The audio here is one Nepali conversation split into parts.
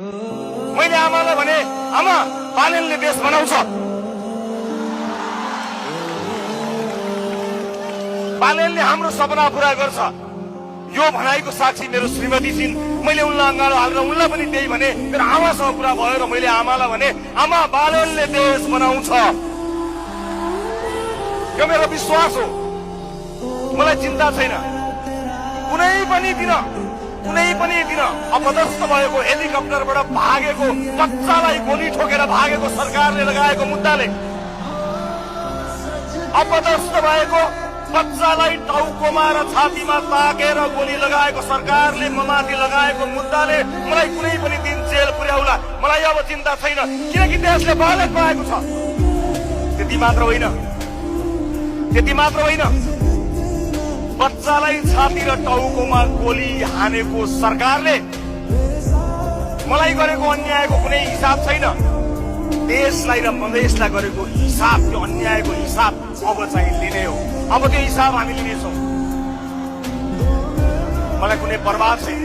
मैले आमालाई भने, आमा बालेनले देश बनाउँछ। बालेनले हाम्रो सपना पूरा गर्छ। यो भनाइको साक्षी मेरो श्रीमती छिन्। मैले उनलाई अँगालो हालेर उनलाई पनि त्यही भने। मेरो आमासँग कुरा भयो र मैले आमालाई भने, आमा बालेनले देश बनाउँछ। यो मेरो विश्वास हो। मलाई चिन्ता छैन। कुनै पनि दिन अपदस्थ भएको हेलिकप्टरबाट भागेको बच्चालाई गोली ठोकेर भागेको सरकारले लगाएको मुद्दाले, अपदस्थ भएको बच्चालाई टाउकोमा र छातीमा ताकेर गोली लगाएको सरकारले ममाथि लगाएको मुद्दाले मलाई कुनै पनि दिन जेल पुर्याउला। मलाई अब चिन्ता छैन, किनकि देशले बालेन पाएको छ। त्यति मात्र होइन, बच्चालाई छाती र टाउकोमा गोली हानेको सरकारले मलाई गरेको अन्यायको कुनै हिसाब छैन। देशलाई र प्रदेशलाई गरेको हिसाब, त्यो अन्यायको हिसाब अब चाहिँ लिने हो। अब त्यो हिसाब हामी लिनेछौँ। मलाई कुनै परवाह छैन।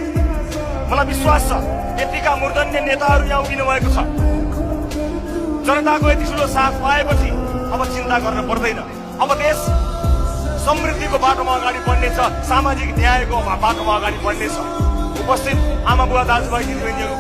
मलाई विश्वास छ यतिका मूर्धन्य नेताहरू यहाँ उभिनु भएको छ। जनताको यति ठुलो साथ पाएपछि अब चिन्ता गर्न पर्दैन। अब देश समृद्धिको बाटोमा अगाडि बढ्नेछ, सामाजिक न्यायको बाटोमा अगाडि बढ्नेछ। उपस्थित आमा बुवा दाजुभाइ दिदीबहिनीहरू,